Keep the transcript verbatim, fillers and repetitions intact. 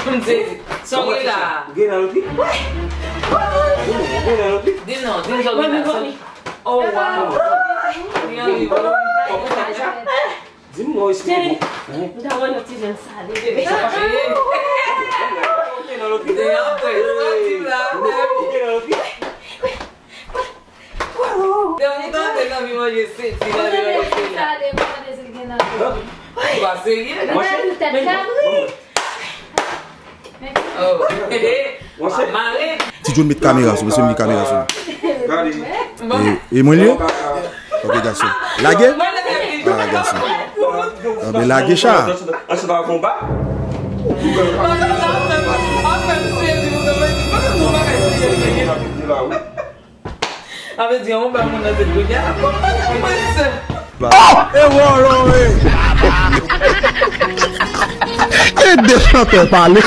M sezi. Sa w gen la? Ou gen nan lotri? Ou gen nan lotri? Di m non, di m sa w gen la. Sa w gen? Oh, wow. Li anrive. Di m non, esplike m. M ta wè yon ti jan sale, bebe. Ou gen nan lotri? Di m la. Ou gen nan lotri? Dènye tan, te nan vi manje seti la, li manje seti la. Ou pa serye? Mwen, tèt kabrit. Oh. Mare. Ti John met kamera sou, mesye, met kamera sou. Gade. E, e mwen li ye? Ok, gason. Lage? Ah, gason. Ah, ben, lage cha. An se pa konba. Sa vle di, yon bèl moun nan tèt kounye a, kòman se? E wòlò, e! E de chantè pale.